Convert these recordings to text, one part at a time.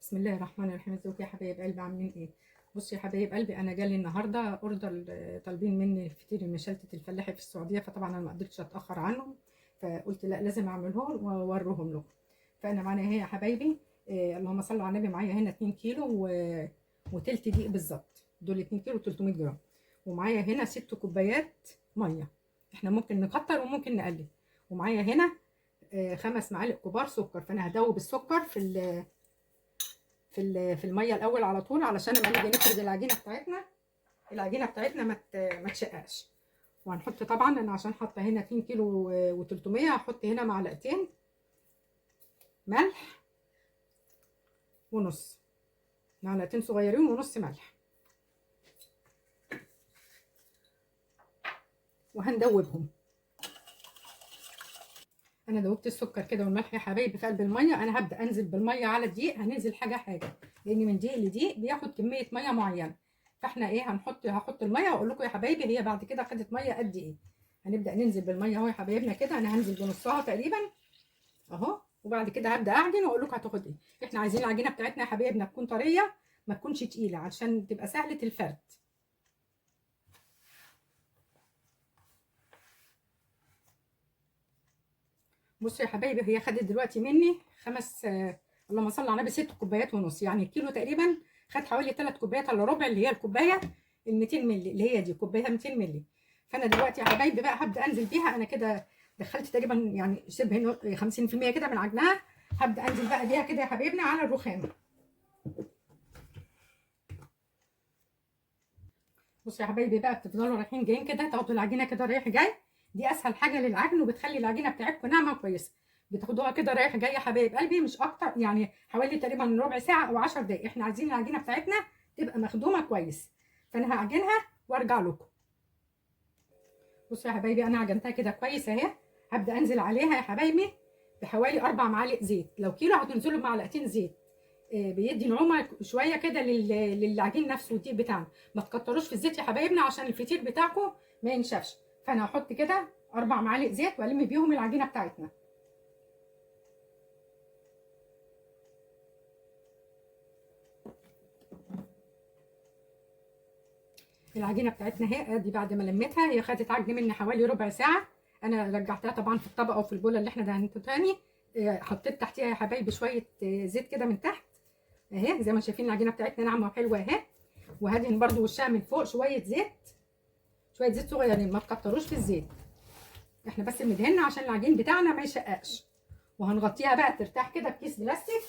بسم الله الرحمن الرحيم. ازيكم يا حبايب قلبي، عاملين ايه؟ بصوا يا حبايب قلبي، انا جالي النهارده order طالبين مني الفطير المشلتت الفلاحي في السعودية، فطبعا انا ما قدرتش اتاخر عنهم، فقلت لا لازم اعملهم واوريهم لكم. فانا معانا اهي يا حبايبي، اللهم صل على النبي، معايا هنا 2 كيلو وتلت دقيق بالظبط، دول 2 كيلو 300 جرام، ومعايا هنا 6 كوبايات مية، احنا ممكن نكتر وممكن نقلل، ومعايا هنا 5 معالق كبار سكر. فانا هدوب السكر في المية الاول على طول، علشان لما نيجي نفرد العجينة بتاعتنا، العجينة بتاعتنا ما تشققش. وهنحط طبعا، انا عشان حاطه هنا 2 كيلو و300، هحط هنا معلقتين ملح ونص، معلقتين صغيرين ونص ملح، وهندوبهم. انا دوبت السكر كده والملح يا حبايبي في قلب المية. انا هبدا انزل بالمية على الدقيق، هننزل حاجة حاجة، لان من دقيق لدقيق بياخد كمية مية معينة. فاحنا ايه هحط المية واقول لكم يا حبايبي هي بعد كده خدت مية قد ايه. هنبدا ننزل بالمية اهو يا حبايبنا كده، انا هنزل بنصها تقريبا اهو، وبعد كده هبدا اعجن واقول لكم هتاخد ايه. احنا عايزين العجينة بتاعتنا يا حبايبنا تكون طرية، ما تكونش تقيلة، عشان تبقى سهلة الفرد. بصوا يا حبايبي، هي خدت دلوقتي مني 5، اللهم صل على النبي، 6 كوبايات ونص، يعني الكيلو تقريبا خد حوالي 3 كوبايات الا ربع، اللي هي الكوباية ال 200 مللي، اللي هي دي كوباية 200 مللي. فانا دلوقتي يا حبايبي بقى هبدا انزل بيها. انا كده دخلت تقريبا يعني شبه 50% كده من عجنها. هبدا انزل بقى بيها كده يا حبايبنا على الرخام. بصوا يا حبايبي بقى، بتفضلوا رايحين جايين كده، تاخدوا العجينة كده رايح جاي، دي اسهل حاجة للعجن، وبتخلي العجينة بتاعتكم ناعمة وكويسة. بتاخدوها كده رايح جاي يا حبايب قلبي، مش اكتر، يعني حوالي تقريبا ربع ساعة او 10 دقائق. احنا عايزين العجينة بتاعتنا تبقى مخدومة كويس، فانا هعجنها وارجع لكم. بصوا يا حبايبي، انا عجنتها كده كويس اهي. هبدا انزل عليها يا حبايبي بحوالي 4 معالق زيت. لو كيلو هتنزلوا بمعلقتين زيت، بيدي نعومة شوية كده للعجين نفسه والدقيق بتاعنا. ما تكتروش في الزيت يا حبايبنا عشان الفطير بتاعكم ما ينشفش. فانا هحط كده 4 معالق زيت والم بيهم العجينة بتاعتنا. العجينة بتاعتنا اهي ادي بعد ما لميتها، هي خدت عجن مني حوالي ربع ساعة. انا رجعتها طبعا في الطبق او في البوله اللي احنا دهنته تاني. حطيت تحتيها يا حبايبي شوية زيت كده من تحت اهي، زي ما شايفين العجينة بتاعتنا ناعمة وحلوه اهي. وهدهن برده وشها من فوق شوية زيت، شوية زيت صغيرين، ما تكتروش في الزيت، احنا بس بندهن عشان العجين بتاعنا ما يشققش. وهنغطيها بقى ترتاح كده بكيس بلاستيك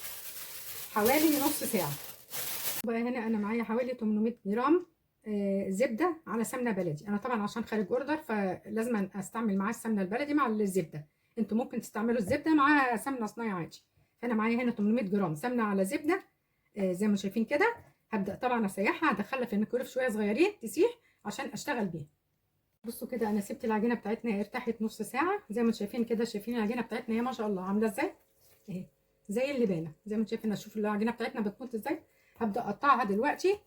حوالي نص ساعة. بقى هنا انا معايا حوالي 800 جرام زبدة على سمنه بلدي. انا طبعا عشان خارج order فلازم استعمل معاه السمنة البلدي مع الزبدة، انتوا ممكن تستعملوا الزبدة مع سمنه صناعي عادي. فانا معايا هنا 800 جرام سمنه على زبدة زي ما شايفين كده. هبدا طبعا اسيحها، هدخلها في الميكرويف شوية صغيرين تسيح عشان اشتغل بيها. بصوا كده، انا سبت العجينة بتاعتنا ارتاحت نص ساعة زي ما شايفين كده. شايفين العجينة بتاعتنا هي ما شاء الله عامله ازاي اهي، زي اللبانه زي ما شايفين. شوفوا العجينة بتاعتنا بتمط ازاي. هبدا اقطعها دلوقتي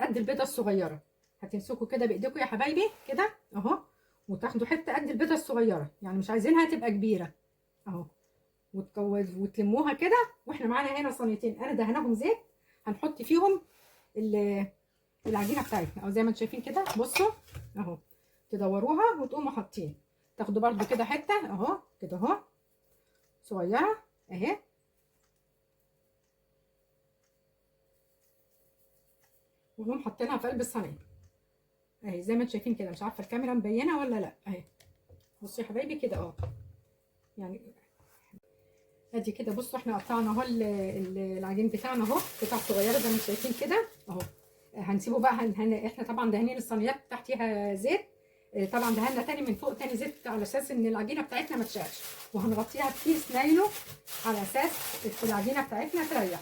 قد البيضة الصغيرة. هتمسكوا كده بايديكم يا حبايبي كده اهو، وتاخدوا حتة قد البيضة الصغيرة، يعني مش عايزينها تبقى كبيرة اهو، وتلموها كده. واحنا معانا هنا صينيتين انا دهناهم زيت، هنحط فيهم العجينة بتاعتنا اهو زي ما انتم شايفين كده. بصوا اهو، تدوروها وتقوموا حاطين، تاخدوا برده كده حتة اهو كده اهو صغيرة اهي، ونقوم حاطينها في قلب الصينية اهي زي ما انتم شايفين كده. مش عارفه الكاميرا مبينة ولا لا اهي. بصوا يا حبايبي كده اهو، يعني ادي كده. بصوا احنا قطعنا اهو العجين بتاعنا اهو قطع صغيرة زي ما انتم شايفين كده اهو. هنسيبه بقى، احنا طبعا دهنين الصينيات تحتيها زيت، طبعا دهنا تاني من فوق تاني زيت على اساس ان العجينة بتاعتنا ما تشقش، وهنغطيها بكيس نايلو على اساس العجينة بتاعتنا تريح.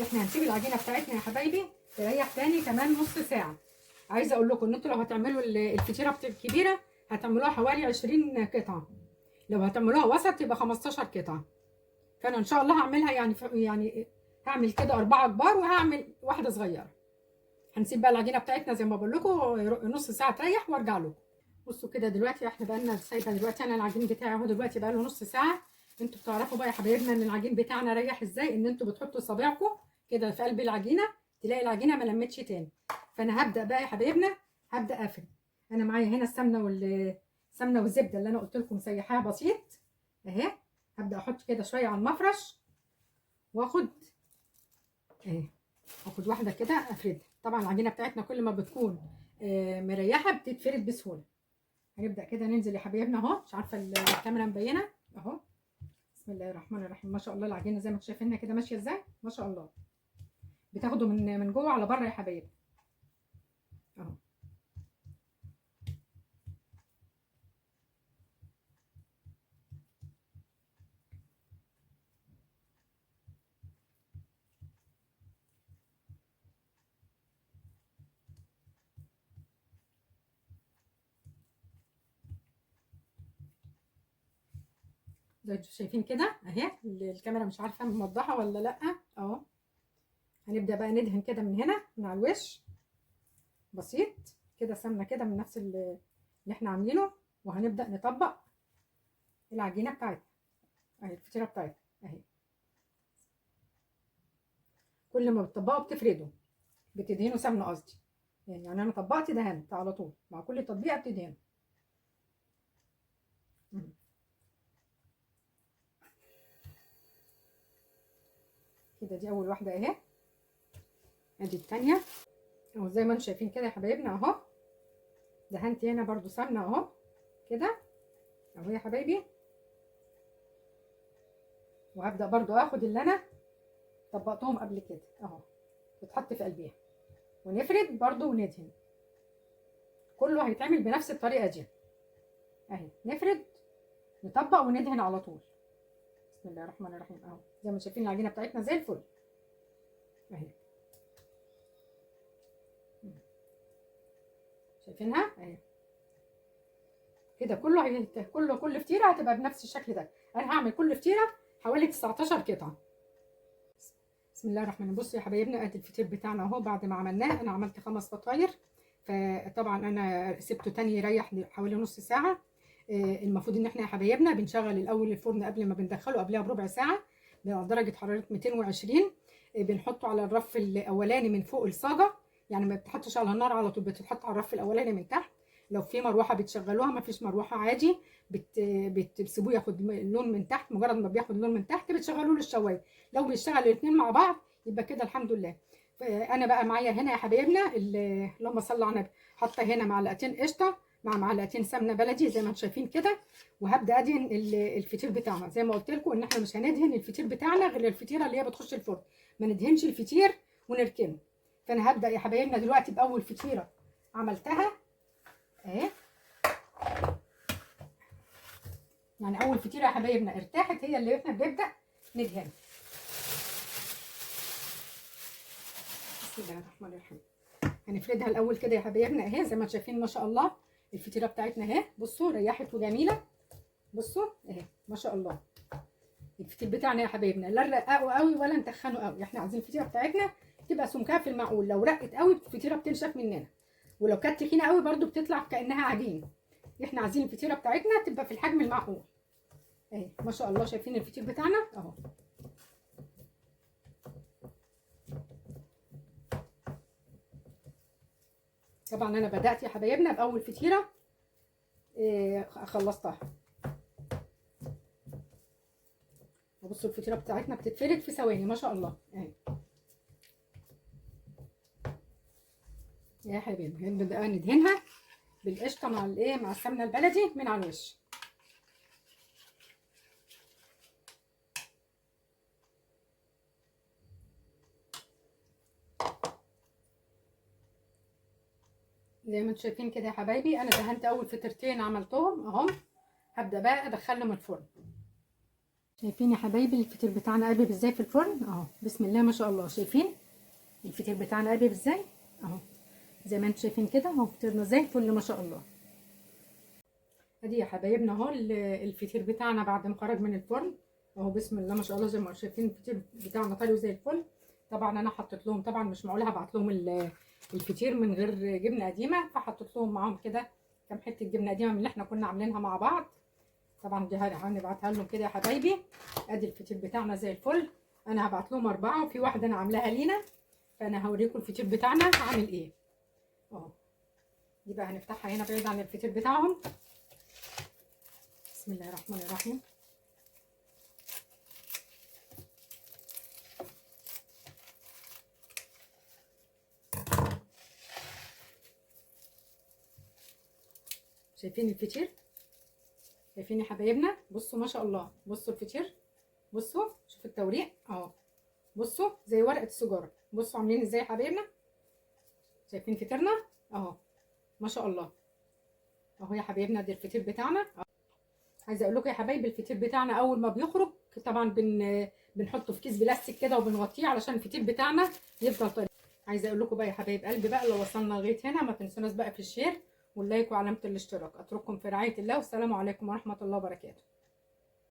احنا هنسيب العجينة بتاعتنا يا حبايبي تريح تاني كمان نص ساعة. عايزه اقول لكم ان انتوا لو هتعملوا الفطيره الكبيرة هتعملوها حوالي 20 قطعه، لو هتعملوها وسط يبقى 15 قطعه. فانا ان شاء الله هعملها يعني هعمل كده 4 كبار وهعمل واحدة صغيرة. هنسيب بقى العجينة بتاعتنا زي ما بقول لكم نص ساعة تريح وارجع لكم. بصوا كده دلوقتي احنا بقالنا سايبه دلوقتي انا العجين بتاعي اهو دلوقتي بقى له نص ساعة. انتوا بتعرفوا بقى يا حبايبنا ان العجين بتاعنا ريح ازاي، ان انتوا بتحطوا صابعكم كده في قلب العجينة، تلاقي العجينة ما لمتش تاني. فانا هبدا بقى يا حبايبنا، هبدا افرد. انا معايا هنا السمنة والزبده اللي انا قلت لكم مسيحاها بسيط اهي. هبدا احط كده شوية على المفرش، واخد اهي، اخد واحدة كده افردها. طبعا العجينة بتاعتنا كل ما بتكون مريحه بتتفرد بسهولة. هنبدا كده ننزل يا حبايبنا اهو، مش عارفه الكاميرا مبينة اهو. بسم الله الرحمن الرحيم. ما شاء الله العجينة زي ما انتم شايفينها كده ماشية ازاي، ما شاء الله. بتاخده من جوه على بره يا حبايبي اهو. زي انتوا شايفين كده اهي، الكاميرا مش عارفه موضحة ولا لا اهو. هنبدا بقى ندهن كده من هنا من على الوش بسيط كده، سمنه كده من نفس اللي احنا عاملينه، وهنبدا نطبق العجينة بتاعتنا اهي، الفطيره بتاعتنا اهي. كل ما بتطبقوا بتفردوا، بتدهنوا سمنه قصدي، يعني انا طبقت دهنت على طول، مع كل تطبيقه بتدهنوا. كده دي اول واحدة اهي، ادي الثانية اهو. زي ما انتم شايفين كده يا حبايبنا اهو، دهنت هنا برده سمنه اهو كده اهو يا حبايبي. وهبدا برده اخد اللي انا طبقتهم قبل كده اهو، تتحط في قلبيها، ونفرد برده وندهن. كله هيتعمل بنفس الطريقة دي اهي، نفرد نطبق وندهن على طول. بسم الله الرحمن الرحيم اهو، زي ما شايفين العجينة بتاعتنا زي الفل اهي، شايفينها اهي كده. كله كله كل فطيره هتبقى بنفس الشكل ده. انا هعمل كل فطيره حوالي 19 قطعه. بسم الله الرحمن الرحيم. بصوا يا حبايبنا ادي الفطير بتاعنا اهو بعد ما عملناه. انا عملت 5 فطاير، فطبعا انا سبته تاني يريح حوالي نص ساعة. المفروض ان احنا يا حبايبنا بنشغل الاول الفرن قبل ما بندخله، قبلها بربع ساعة بدرجة حرارة 220. بنحطه على الرف الاولاني من فوق الصاجه، يعني ما بتحطش على النار على طول، بتتحط على الرف الاولاني من تحت. لو في مروحة بتشغلوها، ما فيش مروحة عادي بتسيبوه ياخد اللون من تحت. مجرد ما بياخد اللون من تحت بتشغلوه للشوايه. لو بيشتغل الاثنين مع بعض يبقى كده الحمد لله. انا بقى معايا هنا يا حبايبنا، اللهم صل على النبي، حاطه هنا معلقتين قشطه مع معلقتين سمنه بلدي زي ما انتم شايفين كده. وهبدا ادهن الفطير بتاعنا. زي ما قلت لكم ان احنا مش هندهن الفطير بتاعنا غير الفطيره اللي هي بتخش الفرن، ما ندهنش الفطير ونركنه. فانا هبدا يا حبايبنا دلوقتي باول فطيره عملتها اهي. يعني اول فطيره يا حبايبنا ارتاحت، هي اللي احنا بنبدا ندهنها. بسم الله الرحمن الرحيم. هنفردها الاول كده يا حبايبنا اهي، زي ما انتم شايفين ما شاء الله الفطيره بتاعتنا اهي. بصوا ريحت وجميلة، بصوا اهي ما شاء الله. الفطير بتاعنا يا حبايبنا لا نرققه قوي ولا نتخنه قوي، احنا عايزين الفطيره بتاعتنا تبقى سمكها في المعقول. لو رقت قوي الفطيره بتنشف مننا، ولو كانت تخينة قوي برده بتطلع كانها عجين. احنا عايزين الفطيره بتاعتنا تبقى في الحجم المعقول اهي ما شاء الله. شايفين الفطير بتاعنا اهو. طبعا انا بدات يا حبايبنا باول فطيره خلصتها. بصوا الفطيره بتاعتنا بتتفرد في ثواني ما شاء الله اهي يا حبايبي. هنبدا ندهنها بالقشطه مع الايه، مع السمنة البلدي من على الوش. زي ما انتم شايفين كده يا حبايبي، انا دهنت اول فطيرتين عملتهم اهم. هبدا بقى ادخلهم الفرن. شايفين يا حبايبي الفطير بتاعنا قلب ازاي في الفرن اهو، بسم الله ما شاء الله. شايفين الفطير بتاعنا قلب ازاي اهو، زي ما انتم شايفين كده اهو، فطيرنا زي الفل ما شاء الله. ادي يا حبايبنا اهو الفطير بتاعنا بعد ما خرج من الفرن اهو، بسم الله ما شاء الله. زي ما شايفين الفطير بتاعنا طري وزي الفل. طبعا انا حطيت لهم، طبعا مش معقولة هبعت لهم الفطير من غير جبنه قديمة، فحطيت لهم معاهم كده كام حتة جبنه قديمة من اللي احنا كنا عاملينها مع بعض. طبعا دي هنبعتها لهم كده يا حبايبي. ادي الفطير بتاعنا زي الفل. انا هبعت لهم 4 وفي واحدة انا عاملاها لينا، فانا هوريكم الفطير بتاعنا عامل ايه اهو. دي بقى هنفتحها هنا بعيد عن الفطير بتاعهم. بسم الله الرحمن الرحيم. شايفين الفطير؟ شايفين يا حبايبنا؟ بصوا ما شاء الله، بصوا الفطير، بصوا شوفوا التوريق اهو، بصوا زي ورقة السجاره، بصوا عاملين ازاي يا حبايبنا. شايفين فطيرنا اهو ما شاء الله اهو يا حبايبنا، ده الفطير بتاعنا. عايزه اقول لكم يا حبايبي الفطير بتاعنا اول ما بيخرج طبعا بنحطه في كيس بلاستيك كده وبنغطيه علشان الفطير بتاعنا يفضل طري. عايزه اقول لكم بقى يا حبايب قلبي بقى، لو وصلنا لغاية هنا ما تنسوناش بقى في ال share وال like وعلامة الاشتراك. اترككم في رعاية الله، والسلام عليكم ورحمة الله وبركاته.